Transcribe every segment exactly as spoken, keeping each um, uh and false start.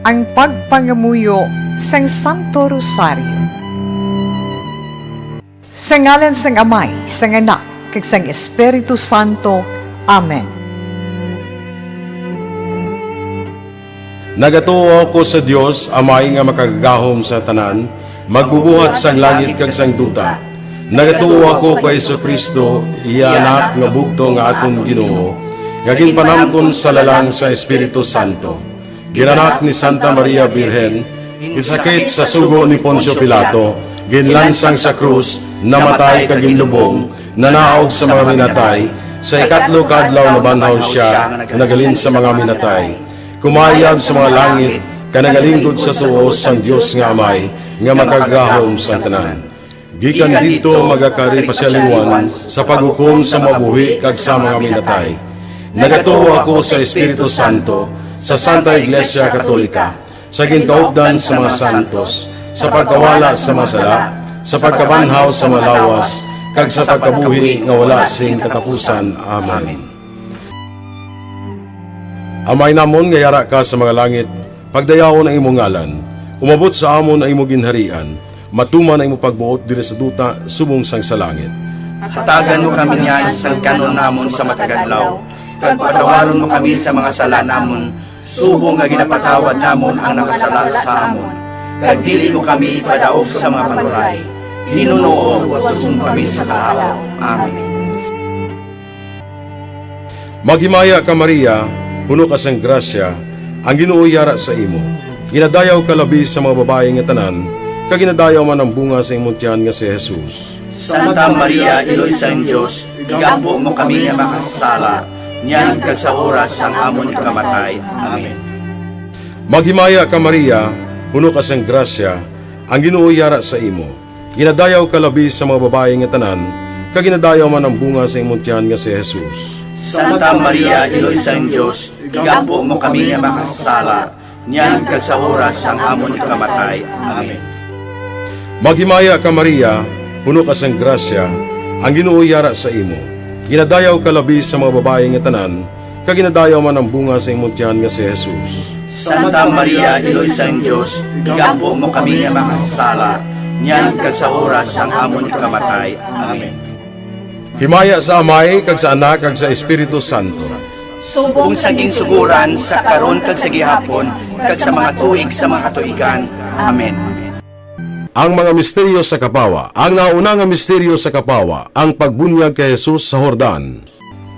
Ang pagpangamuyo sang Santo Rosario. Sa ngalan sang Amay, sang Anak, kag sang Espiritu Santo. Amen. Nagatuo ako sa Dios, Amay nga Makagagahom sa tanan, Magbubuhat sang langit kag sang duta. Nagatuo ako kay Jesu-Cristo, iya Anak nga bugtong nga aton Ginoo, nga ginpanamkon sa lalang sa Espiritu Santo. Ginanak ni Santa Maria Birhen, ginsakit sa sugo ni Poncio Pilato, ginlansang sa krus, namatay kag ginlubong, nanaog sa mga minatay, sa ikatlo ka adlaw nabanhaw sia nga naghalin sa mga minatay. Kumayab sa mga langit, kag nagalinggod sa tuo sang Dios nga Amay, nga Makagagahom sa tanan. Gikan didto magakari pa sia liwat sa paghukom sa mabuhi kag sa mga minatay. Nagatuo ako sa Espiritu Santo, sa Santa Iglesia Katolika, sa ginkaupdan sa mga santos, sa pagkawala sa mga sala, sa pagkabanhaw sa mga lawas, kag sa pagkabuhi nga wala sing katapusan. Amen. Amay namon nga yara ka sa mga langit, pagdayawon ang imo ngalan. Umabot sa amon ang imo ginharian. Matuman ang imo pagbuot diri sa duta subong sang sa langit. Hatagan mo kami niyan sang kan-on namon sa matag adlaw, kag patawaron mo kami sa mga sala namon, subong nga ginapatawad namon ang nakasala sa amon. Kag dili mo kami ipadaog sa mga panulay. Ginoo, watuson mo kami sa kalapaw. Amen. Maghimaya ka, Maria, puno ka sang grasya, ang Ginoo yara sa imo. Ginadayaw ka labi sa mga babayi nga tanan, kag ginadayaw man ang bunga sa imong tiyan nga si Jesus. Santa Maria, Iloy sang Dios, igampo mo kami nga makasasala, niyan kag sa oras sang amon ikamatay. Amen. Maghimaya ka, Maria, puno ka sang grasya, ang Ginoo yara sa imo. Ginadayaw ka labi sa mga babayi nga tanan, kag ginadayaw man ang bunga sa imong tiyan nga si Jesus. Santa Maria, Iloy sang Dios, igampo mo kami nga makasasala, niyan kag sa oras sang amon ikamatay. Amen. Maghimaya ka, Maria, puno ka sang grasya, ang Ginoo yara sa imo. Ginadayaw ka labi sa mga babayi nga tanan, kag ginadayaw man ang bunga sa imong tiyan nga si Jesus. Santa Maria, Iloy sang Dios, igampo mo kami nga makasasala, niyan kag sa oras sang amon ikamatay. Amen. Himaya sa Amay, kag sa Anak, kag sa Espiritu Santo. Subong sa ginsuguran, sa karon, kag sa gihapon, kag sa mga tuig sa mga katuigan. Amen. Ang mga misteryo sa kapawa. Ang nauna nga misteryo sa kapawa, ang pagbunyag kay Jesus sa Jordan.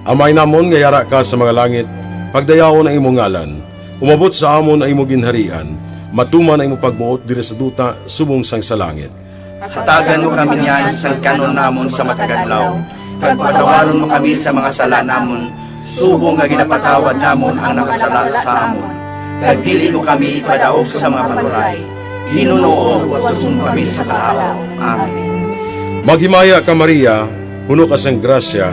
Amay namon nga yara ka sa mga langit, pagdayawon ang imo ngalan. Umabot sa amon ang imo ginharian. Matuman ang imo pagbuot diri sa duta subong sang sa langit. Hatagan mo kami niyan sang kan-on namon sa matag adlaw, kag patawaron mo kami sa mga sala namon, subong nga ginapatawad namon ang nakasala sa amon. Kag dili mo kami ipadaog sa mga panulay. Ginoo, watuson mo kami sa kalapaw. Amen. Maghimaya ka, Maria, puno ka sang grasya,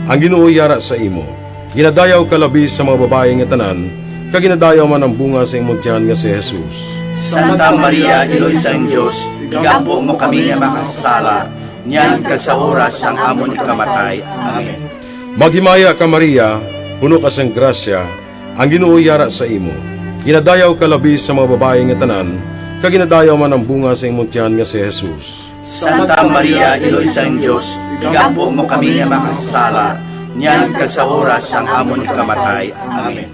ang Ginoo yara sa imo. Ginadayaw ka labi sa mga babayi nga tanan, kag ginadayaw man ang bunga sa imong tiyan nga si Jesus. Santa Maria, Iloy sang Dios, igampo mo kami nga makasasala, niyan kag sa oras sang amon ikamatay. Amen. Maghimaya ka, Maria, puno ka sang grasya, ang Ginoo yara sa imo. Ginadayaw ka labi sa mga babayi nga tanan, kag ginadayaw man ang bunga sa imong tiyan nga si Jesus. Santa Maria, Iloy sang Dios, igampo mo kami nga makasasala, niyan kag sa oras sang amon ikamatay. Amen.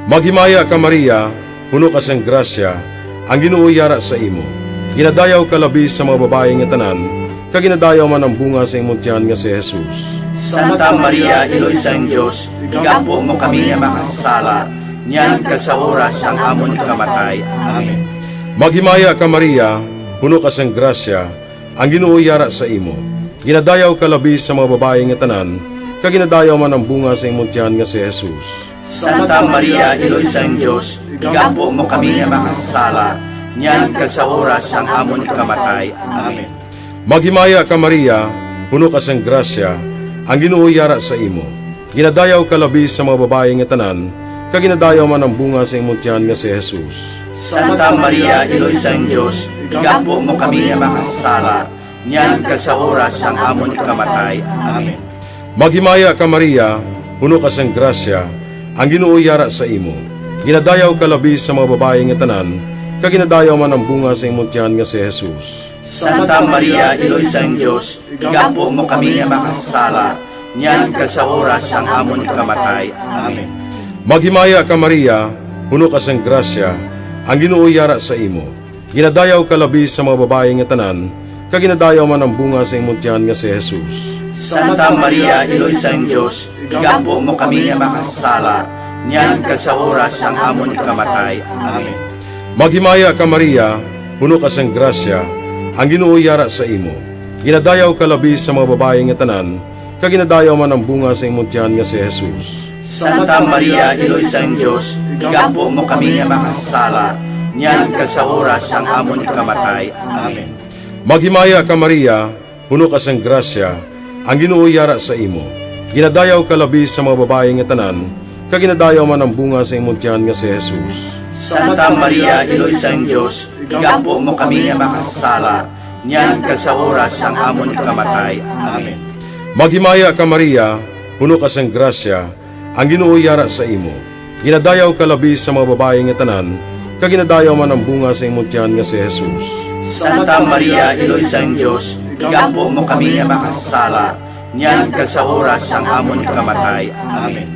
Maghimaya ka, Maria, puno ka sang grasya, ang Ginoo yara sa imo. Ginadayaw ka labi sa mga babayi nga tanan, kag ginadayaw man ang bunga sa imong tiyan nga si Jesus. Santa Maria, Iloy sang Dios, igampo mo kami nga makasasala, niyan kag sa oras sang amon ikamatay. Amen. Maghimaya ka, Maria, puno ka sang grasya, ang Ginoo yara sa imo. Ginadayaw ka labi sa mga babayi nga tanan, kag ginadayaw man ang bunga sa imong tiyan nga si Jesus. Santa Maria, Iloy sang Dios, igampo mo kami nga makasasala, niyan kag sa oras sang amon ikamatay. Amen. Maghimaya ka, Maria, puno ka sang grasya, ang Ginoo yara sa imo. Ginadayaw ka labi sa mga babayi nga tanan, kag ginadayaw man ang bunga sa imong tiyan nga si Jesus. Santa Maria, Iloy sang Dios, igampo mo kami nga makasasala, niyan kag sa oras sang amon ikamatay. Amen. Maghimaya ka, Maria, puno ka sang grasya, ang Ginoo yara sa imo. Ginadayaw ka labi sa mga babayi nga tanan, kag ginadayaw man ang bunga sa imong tiyan nga si Jesus. Santa Maria, Iloy sang Dios, igampo mo kami nga makasasala, niyan kag sa oras sang amon ikamatay. Amen. Maghimaya ka, Maria, puno ka sang grasya, ang Ginoo yara sa imo. Ginadayaw ka labi sa mga babayi nga tanan, kag ginadayaw man ang bunga sa imong tiyan nga si Jesus. Santa Maria, Iloy sang Dios, igampo mo kami nga makasasala, niyan kag sa oras sang amon ikamatay. Amen. Maghimaya ka, Maria, puno ka sang grasya, ang Ginoo yara sa imo. Ginadayaw ka labi sa mga babayi nga tanan, kag ginadayaw man ang bunga sa imong tiyan nga si Jesus. Santa Maria, Iloy sang Dios, igampo mo kami nga makasasala, niyan kag sa oras sang amon ikamatay. Amen. Maghimaya ka, Maria, puno ka sang grasya, ang Ginoo yara sa imo. Ginadayaw ka labi sa mga babayi nga tanan, kag ginadayaw man ang bunga sa imong tiyan nga si Jesus. Santa Maria, Iloy sang Dios, igampo mo kami nga makasasala, niyan kag sa oras sang amon ikamatay. Amen. Maghimaya ka, Maria, puno ka sang grasya, ang Ginoo yara sa imo. Ginadayaw ka labi sa mga babayi nga tanan, kag ginadayaw man ang bunga sa imong tiyan nga si Jesus. Santa Maria, Iloy sang Dios, igampo mo kami nga makasasala, niyan kag sa oras sang amon ikamatay. Amen.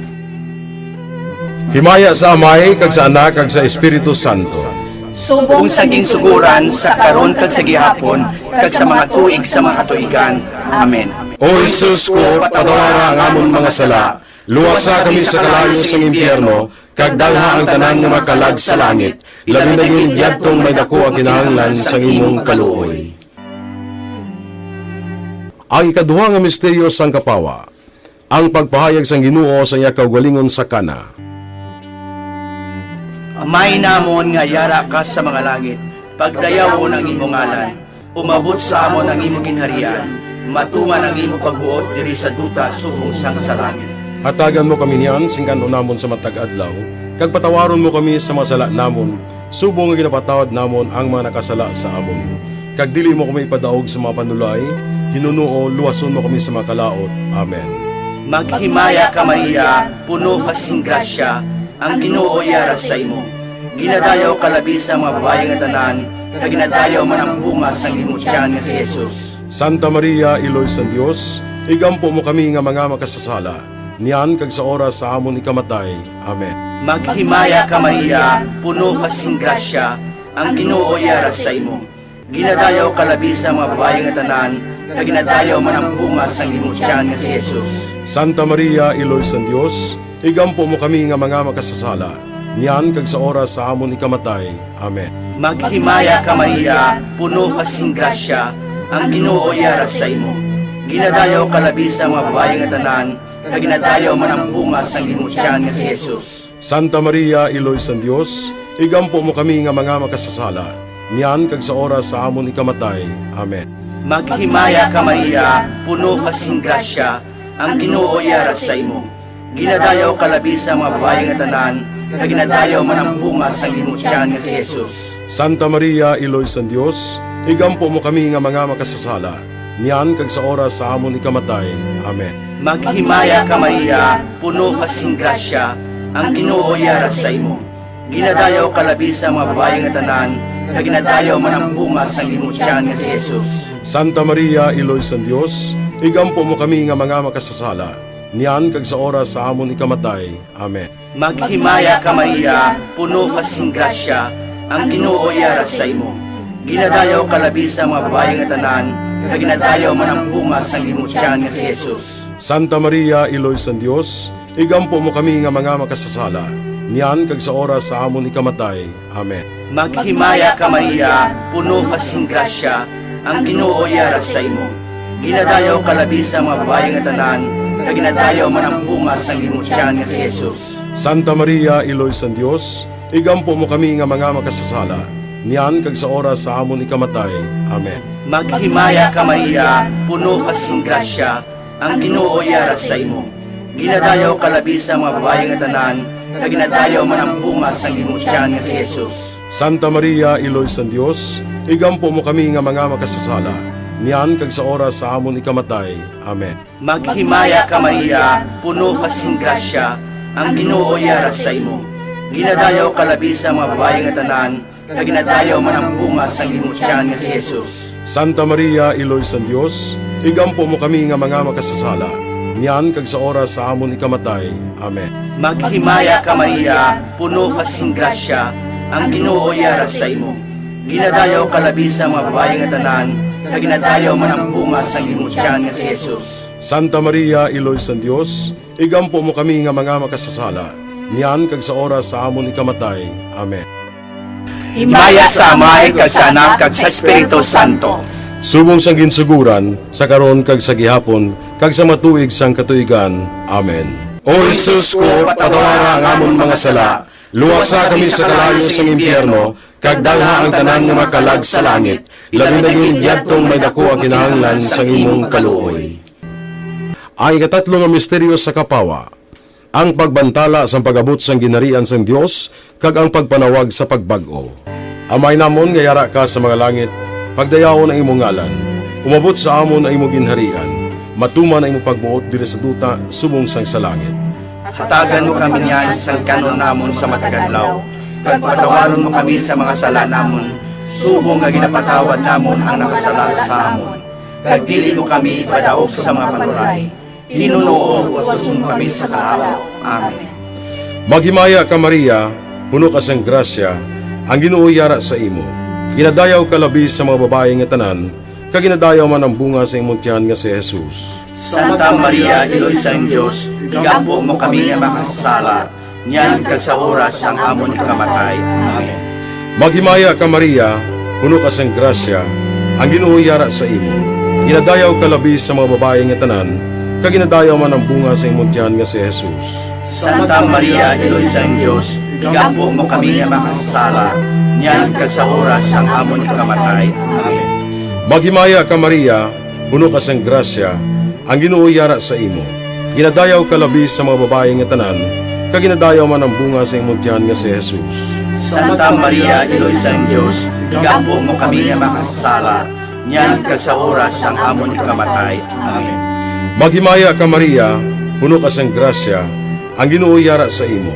Himaya sa Amay, kag sa Anak, kag sa Espiritu Santo. Subong sa ginsugoran, sa karon, kag sa gihapon, kag sa mga tuig sa mga katuigan. Amen. O Jesus ko, patawara ang amon mga sala, luwasa kami sa kalayo sang impyerno, kag dalha ang tanan nga makalag sa langit, labi na gid yadtong may daku ang kinahanglan sang imong kaluoy. Ang ikaduha nga misteryo sang kapawa, ang pagpahayag sang Ginoo sa iya kaugalingon sa Cana. Amay namon nga yara ka sa mga langit, pagdayawon ang imo ngalan, umabot sa amon ang imo ginharian, matungan ang imo pagbuot diri sa duta subong sang sa langit. Hatagan mo kami niyan sing kan-on namon sa matag adlaw, kag patawaron mo kami sa mga sala namon, subong nga ginapatawad namon ang mga nakasala sa amon. Kag dili mo kami ipadaog sa mga panulay, hinunoo, luwason mo kami sa mga kalaut. Amen. Maghimaya ka, Maria, puno ka sing grasya, ang Ginoo yara sa imo. Ginadayaw ka labi sa mga babayi nga tanan, kag ginadayaw man ang bunga sang imo tiyan nga si Jesus. Santa Maria, Iloy sang Dios, igampo mo kami nga mga makasasala, niyan kag sa oras sa amon ikamatay. Amen. Maghimaya ka, Maria, puno ka sing grasya, ang Ginoo yara sa imo. Ginadayaw ka labi sa mga babayi nga tanan, kag ginadayaw man ang bunga sang imo tiyan nga si Jesus. Santa Maria, Iloy sang Dios, igampo mo kami nga mga makasasala, niyan kag sa oras sa amon ikamatay. Amen. Maghimaya ka, Maria, puno ka sing grasya, ang Ginoo yara sa imo. Ginadayaw ka labi sa mga babayi nga tanan, kag ginadayaw man ang bunga sang imo tiyan nga si Jesus. Santa Maria, Iloy sang Dios, igampo mo kami nga mga makasasala, niyan kag sa oras sa amon ikamatay. Amen. Maghimaya ka, Maria, puno ka sing grasya, ang Ginoo yara sa imo. Ginadayaw ka labi sa mga babayi nga tanan, kag ginadayaw man ang bunga sang imo tiyan nga si Jesus. Santa Maria, Iloy sang Dios, igampo mo kami nga mga makasasala, niyan kag sa oras sa amon ikamatay. Amen. Maghimaya ka, Maria, puno ka sing grasya, ang Ginoo yara sa imo. Ginadayaw ka labi sa mga babayi nga tanan, kag ginadayaw man ang bunga sang imo tiyan nga si Jesus. Santa Maria, Iloy sang Dios, igampo mo kami nga mga makasasala, niyan kag sa oras sa amon ikamatay. Amen. Maghimaya ka, Maria, puno ka sing grasya, ang Ginoo yara sa imo. Ginadayaw ka labi sa mga babayi nga tanan, kag ginadayaw man ang bunga sang imo tiyan nga si Jesus. Santa Maria, Iloy sang Dios, igampo mo kami nga mga makasasala, niyan kag sa oras sa amon ikamatay. Amen. Maghimaya ka, Maria, puno ka sing grasya, ang Ginoo yara sa imo. Ginadayaw ka labi sa mga babayi nga tanan, kag ginadayaw man ang bunga sang imo tiyan nga si Jesus. Santa Maria, Iloy sang Dios, igampo mo kami nga mga makasasala, niyan kag sa oras sa amon ikamatay. Amen. Maghimaya ka, Maria, puno ka sing grasya, ang Ginoo yara sa imo. Ginadayaw ka labi sa mga babayi nga tanan, kag ginadayaw man ang bunga sang imo tiyan nga si Jesus. Santa Maria, Iloy sang Dios, igampo mo kami nga mga makasasala, niyan kag sa oras sa amon ikamatay. Amen. Maghimaya ka, Maria, puno ka sing grasya, ang Ginoo yara sa imo. Ginadayaw ka labi sa mga babayi nga tanan, kag ginadayaw man ang bunga sang imong tiyan nga si Jesus. Santa Maria, Iloy sang Dios, igampo mo kami nga mga makasasala, niyan kag sa oras sa amon ikamatay. Amen. Maghimaya ka, Maria, puno ka sing grasya, ang Ginoo yara sa imo. Ginadayaw ka labi sa mga babayi nga tanan, kag ginadayaw man ang bunga sang imong tiyan nga si Jesus. Santa Maria, Iloy sang Dios, igampo mo kami nga mga makasasala, niyan kag sa oras sa amon ikamatay. Amen. Himaya sa Amay, kag sa Anak, kag sa Espiritu Santo. Subong sang ginsuguran, sa karon kag sa gihapon, kag sa matuig sang katuigan. Amen. O Jesus ko, patawara ang amon mga sala, luwasa kami sa kalayo sang impyerno, kag dalha ang tanan nga makalag sa langit, labi na gid yadtong may daku ang kinahanglan sang imong kaluoy. Ang ikatatlo nga misteryo sa kapawa, ang pagbantala sang pag-abot sang ginharian sang Dios kag ang pagpanawag sa pagbag-o. Amay namon nga yara ka sa mga langit, pagdayawon ang imong ngalan. Umabot sa amon ang imong ginharian. Matuman ang imong pagbuot diri sa duta subong sang sa langit. Hatagan mo kami niyan sang kan-on namon sa matag adlaw, kag patawaron mo kami sa mga sala namon, subong nga ginapatawad namon ang nakasala sa amon. Kag dili mo kami ipadaog sa mga panuray. Ginoo, utuson mo kami sa kahawa. Amen. Maghimaya ka, Maria, puno ka sang grasya, ang Ginoo yara sa imo. Ginadayaw ka labi sa mga babayi nga tanan, kag ginadayaw man ang bunga sa imong tiyan nga si Jesus. Santa Maria, Iloy sang Dios, igampo mo kami nga makasasala, niyan kag sa oras sang amon ikamatay. Amen. Maghimaya ka, Maria, puno ka sang grasya, ang Ginoo yara sa imo. Ginadayaw ka labi sa mga babayi nga tanan, kag ginadayaw man ang bunga sa imong tiyan nga si Jesus. Santa Maria, Iloy sang Dios, igampo mo kami nga makasasala, niyan kag sa oras sang amon ikamatay. Amen. Maghimaya ka, Maria, puno ka sang grasya, ang Ginoo yara sa imo. Ginadayaw ka labi sa mga babayi nga tanan, kag ginadayaw man ang bunga sa imong tiyan nga si Jesus. Santa Maria, Iloy sang Dios, igampo mo kami nga makasasala, niyan kag sa oras sang amon ikamatay. Amen. Maghimaya ka, Maria, puno ka sang grasya, ang Ginoo yara sa imo.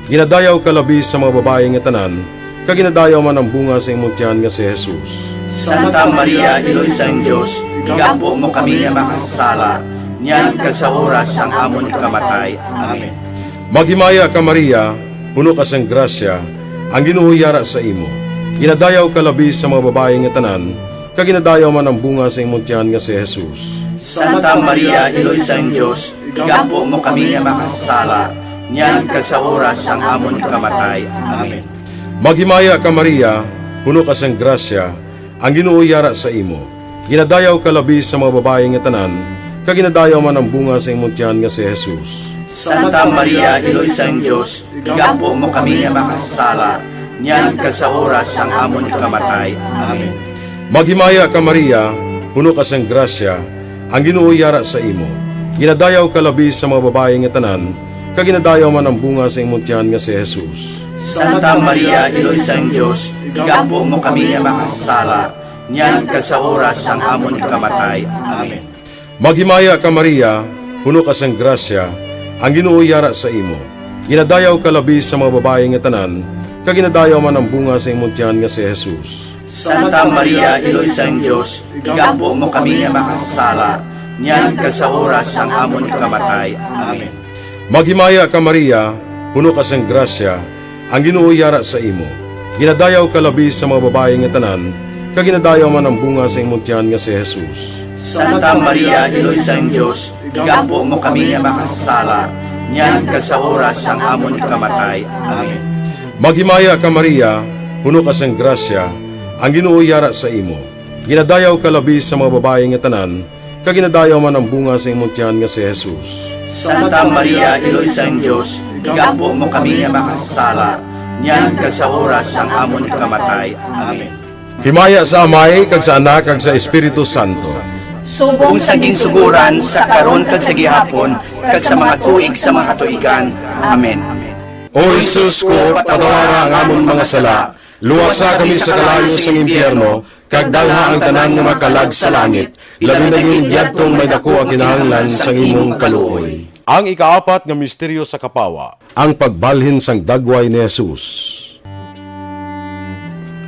Ginadayaw ka labi sa mga babayi nga tanan, kag ginadayaw man ang bunga sa imong tiyan nga si Jesus. Santa Maria, Iloy sang Dios, igampo mo kami nga makasasala, niyan kag sa oras sang amon ikamatay. Amen. Maghimaya ka, Maria, puno ka sang grasya, ang Ginoo yara sa imo. Ginadayaw ka labi sa mga babayi nga tanan, kag ginadayaw man ang bunga sa imong tiyan nga si Jesus. Santa Maria, Iloy sang Dios, igampo mo kami nga makasasala, niyan kag sa oras sang amon ikamatay. Amen. Maghimaya ka, Maria, puno ka sang grasya, ang Ginoo yara sa imo. Ginadayaw ka labi sa mga babayi nga tanan, kag ginadayaw man ang bunga sa imong tiyan nga si Jesus. Santa Maria, Iloy sang Dios, igampo mo kami nga makasasala, niyan kag sa oras sang amon ikamatay. Amen. Maghimaya ka, Maria, puno ka sang grasya, ang Ginoo yara sa imo. Ginadayaw ka labi sa mga babayi nga tanan, kag ginadayaw man ang bunga sa imong tiyan nga si Jesus. Santa Maria, Iloy sang Dios, igampo mo kami nga makasasala, niyan kag sa oras sang amon ikamatay. Amen. Maghimaya ka, Maria, puno ka sang grasya, ang Ginoo yara sa imo. Ginadayaw ka labi sa mga babayi nga tanan, kag ginadayaw man ang bunga sa imong tiyan nga si Jesus. Santa Maria, Iloy sang Dios, igampo mo kami nga makasasala, niyan kag sa oras sang amon ikamatay. Amen. Maghimaya ka, Maria, puno ka sang grasya, ang Ginoo yara sa imo. Ginadayaw ka labi sa mga babayi nga tanan, kag ginadayaw man ang bunga sa imong tiyan nga si Jesus. Santa Maria, Iloy sang Dios, igampo mo kami nga makasasala, niyan kag sa oras sang amon ikamatay. Amen. Maghimaya ka, Maria, puno ka sang grasya, ang Ginoo yara sa imo. Ginadayaw ka labi sa mga babayi nga tanan, kag ginadayaw man ang bunga sa imong tiyan nga si Jesus. Santa Maria, Iloy sang Dios, igampo mo kami nga makasasala, niyan kag sa oras sang amon ikamatay. Amen. Himaya sa Amay, kag sa Anak, kag sa Espiritu Santo. Subong sa ginsuguran, sa karon, kag sa gihapon, kag sa mga tuig sa mga katuigan. Amen. O Jesus ko, patawara ang amon mga sala, luwasa kami sa kalayo sang impyerno, kag dalha ang tanan nga makalag sa langit, labi na gid yadtong may daku ang kinahanglan sang imong kaluoy. Ang ikaapat nga misteryo sa kapawa, ang pagbalhin sang dagway ni Jesus.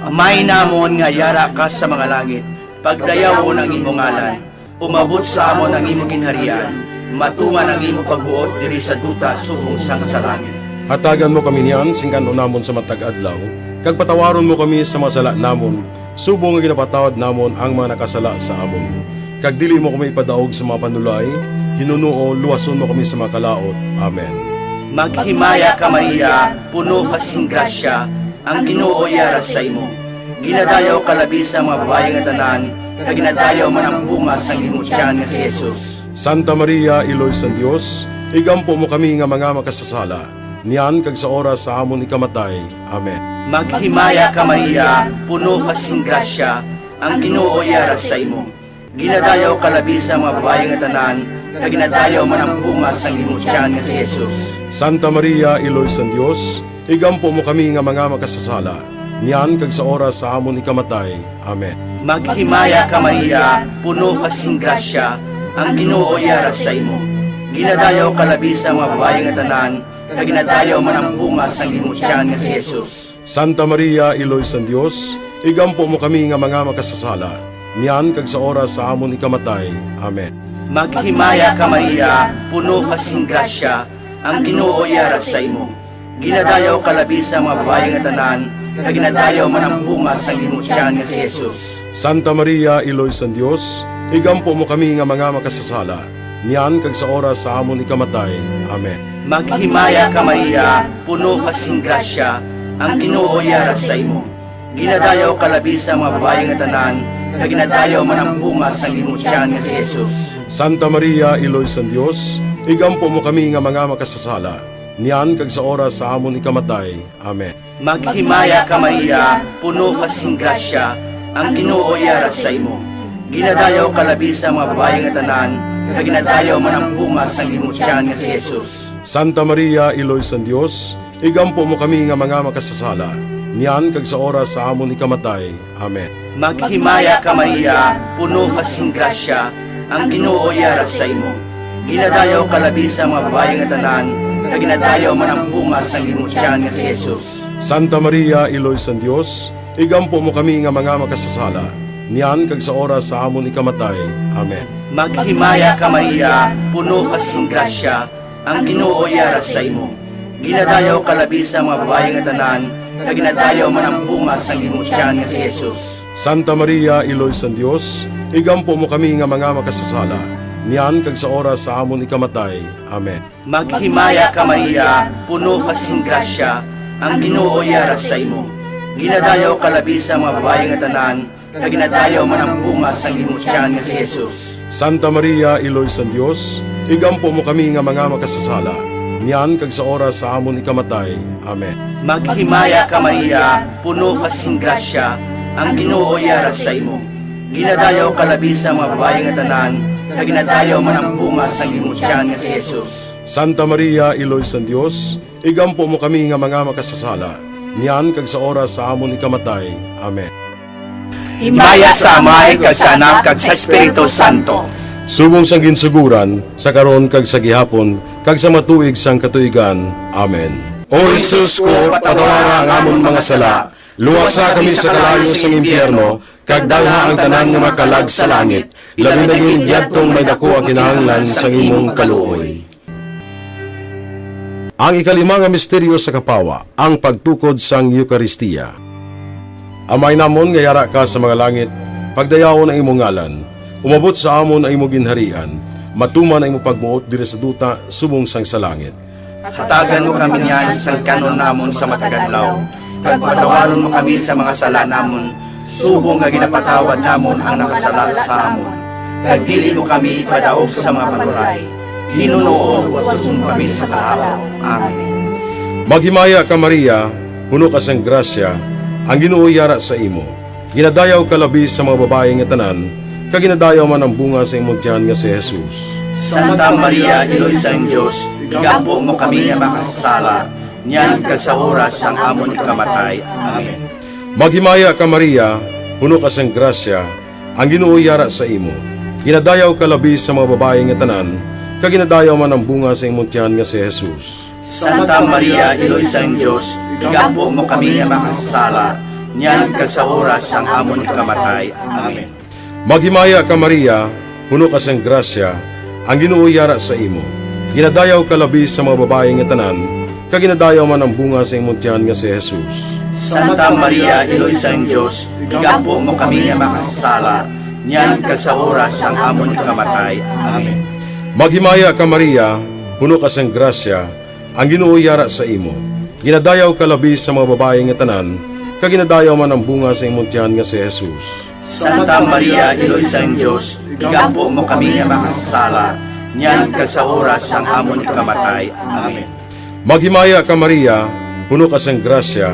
Amay namon nga yara ka sa mga langit, pagdayawon ang imo ngalan, umabot sa amon ang imo ginharian, matuman ang imo pagbuot diri sa duta subong sang sa langit. Hatagan mo kami niyan sing kan-on namon sa matag adlaw, kag patawaron mo kami sa mga sala namon, subong nga ginapatawad namon ang mga nakasala sa amon. Kag dili mo kami ipadaog sa mga panulay, hinunoo, luwason mo kami sa mga kalaut. Amen. Maghimaya ka, Maria, puno ka sing grasya, ang Ginoo yara sa imo. Ginadayaw ka labi sa mga babayi nga tanan, kag ginadayaw man ang bunga sang imo tiyan nga si Jesus. Santa Maria, Iloy sang Dios, igampo mo kami nga mga makasasala, niyan kag sa oras sa amon ikamatay. Amen. Maghimaya ka, Maria, puno ka sing grasya, ang Ginoo yara sa imo. Ginadayaw ka labi sa mga babayi nga tanan, kag ginadayaw man ang bunga sang imo tiyan nga si Jesus. Santa Maria, Iloy sang Dios, igampo mo kami nga mga makasasala, niyan kag sa oras sa amon ikamatay. Amen. Maghimaya ka, Maria, puno ka sing grasya, ang Ginoo yara sa imo. Ginadayaw ka labi sa mga babayi nga tanan, kag ginadayaw man ang bunga sang imo tiyan nga si Jesus. Santa Maria, Iloy sang Dios, igampo mo kami nga mga makasasala, niyan kag sa oras sa amon ikamatay. Amen. Maghimaya ka, Maria, puno ka sing grasya, ang Ginoo yara sa imo. Ginadayaw ka labi sa mga babayi nga tanan, kag ginadayaw man ang bunga sang imo tiyan nga si Jesus. Santa Maria, Iloy sang Dios, igampo mo kami nga mga makasasala, niyan kag sa oras sa amon ikamatay. Amen. Maghimaya ka, Maria, puno ka sing grasya, ang Ginoo yara sa imo. Ginadayaw ka labi sa mga babayi nga tanan, kag ginadayaw man ang bunga sang imo tiyan nga si Jesus. Santa Maria, Iloy sang Dios, igampo mo kami nga mga makasasala, niyan kag sa oras sa amon ikamatay. Amen. Maghimaya ka, Maria, puno ka sing grasya, ang Ginoo yara sa imo. Ginadayaw ka labi sa mga babayi nga tanan, kag ginadayaw man ang bunga sang imo tiyan nga si Jesus. Santa Maria, Iloy sang Dios, igampo mo kami nga mga makasasala, niyan kag sa oras sa amon ikamatay. Amen. Maghimaya ka, Maria, puno ka sing grasya, ang Ginoo yara sa imo. Ginadayaw ka labi sa mga babayi nga tanan, kag ginadayaw man ang bunga sang imo tiyan nga si Jesus. Santa Maria, Iloy sang Dios, igampo mo kami nga mga makasasala, niyan kag sa oras sa amon ikamatay. Amen. Maghimaya ka, Maria, puno ka sing grasya, ang Ginoo yara sa imo. Ginadayaw ka labi sa mga babayi nga tanan, kag ginadayaw man ang bunga sang imo tiyan nga si Jesus. Santa Maria, Iloy sang Dios, igampo mo kami nga mga makasasala, niyan kag sa oras sa amon ikamatay. Amen. Maghimaya ka, Maria, puno ka sing grasya, ang Ginoo yara sa imo. Ginadayaw ka labi sa mga babayi nga tanan, kag ginadayaw man ang bunga sang imo tiyan nga si Jesus. Santa Maria, Iloy sang Dios, igampo mo kami nga mga makasasala, niyan kag sa oras sa amon ikamatay. Amen. Maghimaya ka, Maria, puno ka sing grasya, ang Ginoo yara sa imo. Ginadayaw ka labi sa mga babayi nga tanan, kag ginadayaw man ang bunga sang imo tiyan nga si Jesus. Santa Maria, Iloy sang Dios, igampo mo kami nga mga makasasala, niyan kag sa oras sa amon ikamatay. Amen. Himaya sa Amay, kag sa Anak, kag sa Espiritu Santo. Subong sang ginsuguran, sa karon, kag sa gihapon, kag sa matuig sang katuigan. Amen. O Jesus ko, patawara ang amon mga sala, luwasa kami sa kalayo sang impyerno, kag dalha ang tanan nga mga kalag sa langit, labi na gid yadtong may daku ang kinahanglan sang imong kaluoy. Ang ikalima nga misteryo sa kapawa, ang pagtukod sang Eukaristia. Amay namon nga yara ka sa mga langit, pagdayawon ang imo ngalan, umabot sa amon ang imo ginharian, matuman ang imo pagbuot diri sa duta subong sang sa langit. Hatagan mo kami niyan sang kan-on namon sa matag adlaw, kag patawaron mo kami sa mga sala namon, subong nga ginapatawad namon ang nakasala sa amon. Kag dili mo kami ipadaog sa mga panulay. Hinunoo, luwason mo kami sa kalaut. Amen. Maghimaya ka, Maria, puno ka sang grasya, ang Ginoo yara sa imo. Ginadayaw ka labi sa mga babayi nga tanan, kag ginadayaw man ang bunga sa imong tiyan nga si Jesus. Santa Maria, Iloy sang Dios, igampo mo kami nga makasasala, niyan kag sa oras sang amon ikamatay. Amen. Maghimaya ka, Maria, puno ka sang grasya, ang Ginoo yara sa imo. Ginadayaw ka labi sa mga babayi nga tanan, kag ginadayaw man ang bunga sa imong tiyan nga si Jesus. Santa Maria, Iloy sang Dios, igampo mo kami nga makasasala, niyan kag sa oras sang amon ikamatay. Amen. Maghimaya ka, Maria, puno ka sing grasya, ang Ginoo yara sa imo. Ginadayaw ka labi sa mga babayi nga tanan, kag ginadayaw man ang bunga sa imong tiyan nga si Jesus. Santa Maria, Iloy sang Dios, igampo mo kami nga makasasala, niyan kag sa oras sang amon ikamatay. Amen. Maghimaya ka, Maria, puno ka sing grasya, ang Ginoo yara sa imo. Ginadayaw ka labi sa mga babayi nga tanan, kag ginadayaw man ang bunga sa imong tiyan nga si Jesus. Santa Maria, Iloy sang Dios, igampo mo kami nga makasasala, niyan kag sa oras sang amon ikamatay. Amen. Maghimaya ka, Maria, puno ka sing grasya,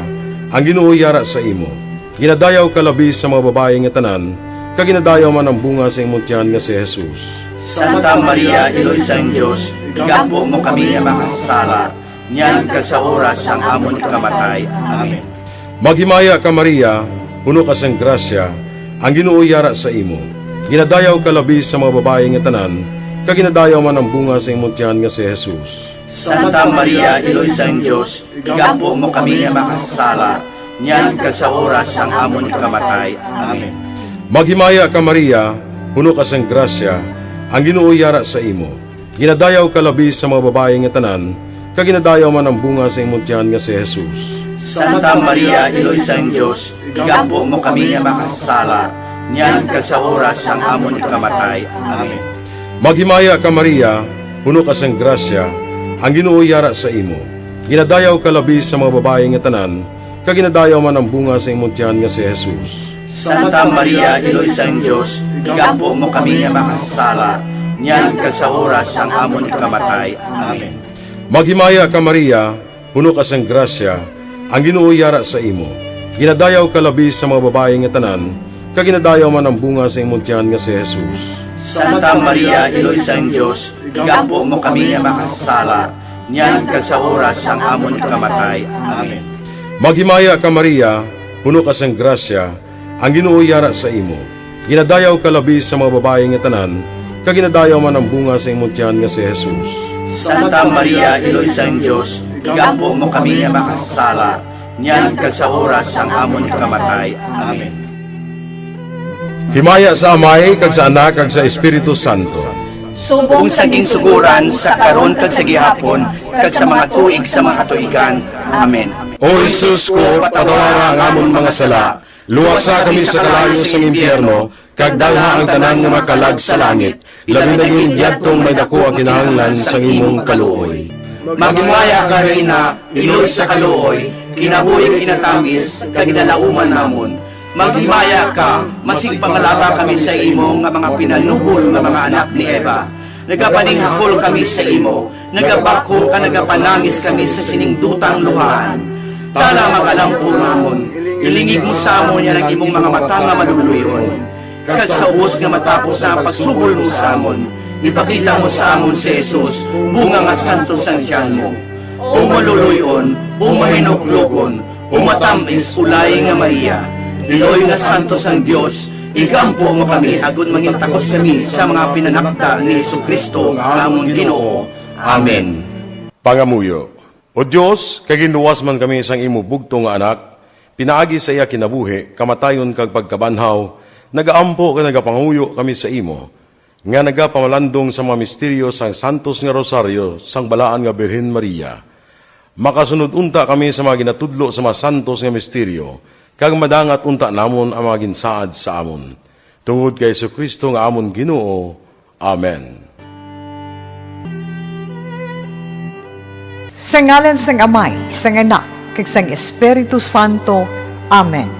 ang Ginoo yara sa imo. Ginadayaw ka labi sa mga babayi nga tanan, kag ginadayaw man ang bunga sa imong tiyan nga si Jesus. Santa Maria, Iloy sang Dios, igampo mo kami nga makasasala, niyan kag sa oras sang amon ikamatay. Amen. Maghimaya ka, Maria, puno ka sing grasya, ang Ginoo yara sa imo. Ginadayaw ka labi sa mga babayi nga tanan, kag ginadayaw man ang bunga sa imong tiyan nga si Jesus. Santa Maria, Iloy sang Dios, igampo mo kami nga makasasala, niyan kag sa oras sang amon ikamatay. Amen. Maghimaya ka, Maria, puno ka sing grasya, ang Ginoo yara sa imo. Ginadayaw ka labi sa mga babayi nga tanan, kag ginadayaw man ang bunga sa imong tiyan nga si Jesus. Santa Maria, Iloy sang Dios, igampo mo kami nga makasasala, niyan kag sa oras sang amon ikamatay. Amen. Maghimaya ka, Maria, puno ka sing grasya, ang Ginoo yara sa imo. Ginadayaw ka labi sa mga babayi nga tanan, kag ginadayaw man ang bunga sa imong tiyan nga si Jesus. Santa Maria, Iloy sang Dios, igampo mo kami nga makasasala, niyan kag sa oras sang amon ikamatay. Amen. Maghimaya ka, Maria, puno ka sang grasya, ang Ginoo yara sa imo. Ginadayaw ka labi sa mga babayi nga tanan, kag ginadayaw man ang bunga sa imong tiyan nga si Jesus. Santa Maria, Iloy sang Dios, igampo mo kami nga makasasala, niyan kag sa oras sang amon ikamatay. Amen. Maghimaya ka, Maria, puno ka sang grasya, ang Ginoo yara sa imo. Ginadayaw ka labi sa mga babayi nga tanan, kag ginadayaw man ang bunga sa imong tiyan nga si Jesus. Santa Maria, Iloy sang Dios, igampo mo kami nga makasasala, niyan kag sa oras sang amon ikamatay. Amen. Himaya sa Amay, kag sa Anak, kag sa Espiritu Santo. Subong sa ginsugoran, sa karon, kag sa gihapon, kag sa mga tuig sa mga katuigan. Amen. O Jesus ko, patawara ang amon mga sala, luwasa kami sa kalayo sang impyerno, kag dalha ang tanan nga mga kalag sa langit, labi na gid yadtong may daku ang kinahanglan sang imong kaluoy. Maghimaya ka, Reyna, iloy sa kaluoy, kinabuhi kinatamis, kag ginalauman namon. Maghimaya ka, masig pangalaba kami sa imo nga mga pinanubol nga mga anak ni Eva. Nagapaninghakol kami sa imo, nagabakhom kag nagapanangis kami sa sining dutang luhaan. Tana, mag-alampo namon, ilingig mo sa amon yan ang imong mga mata nga maluluy-on. Kag sa ubos nga matapos na ang pagsubol mo sa amon, ipakita mo sa amon si Jesus, bunga nga santos sang tiyan mo. O maluluy-on, o mahinuklogon, o matam-is, ulay nga Maria, iloy nga santos sang Dios, igampo mo kami agod mangin takos kami sa mga pinanakda ni Jesu-Cristo nga amon Ginoo. Amen. Pangamuyo. O Dios, kay ginluwas man kami sang imo bugtong nga Anak, pinaagi sa iya kinabuhi, kamatayon, kag pagkabanhaw, nagaampo kag nagapangamuyo kami sa imo, nga nagapamalandong sa mga misteryo sang santos nga rosaryo sang balaan nga Birhen Maria. Makasunod unta kami sa mga ginatudlo sa mga santos nga misteryo, kag madangat unta namon ang mga ginsaad sa amon. Tungod kay Jesu-Cristo nga amon Ginoo. Amen. Sa ngalan sang Amay, sang Anak, kag sang Espiritu Santo. Amen.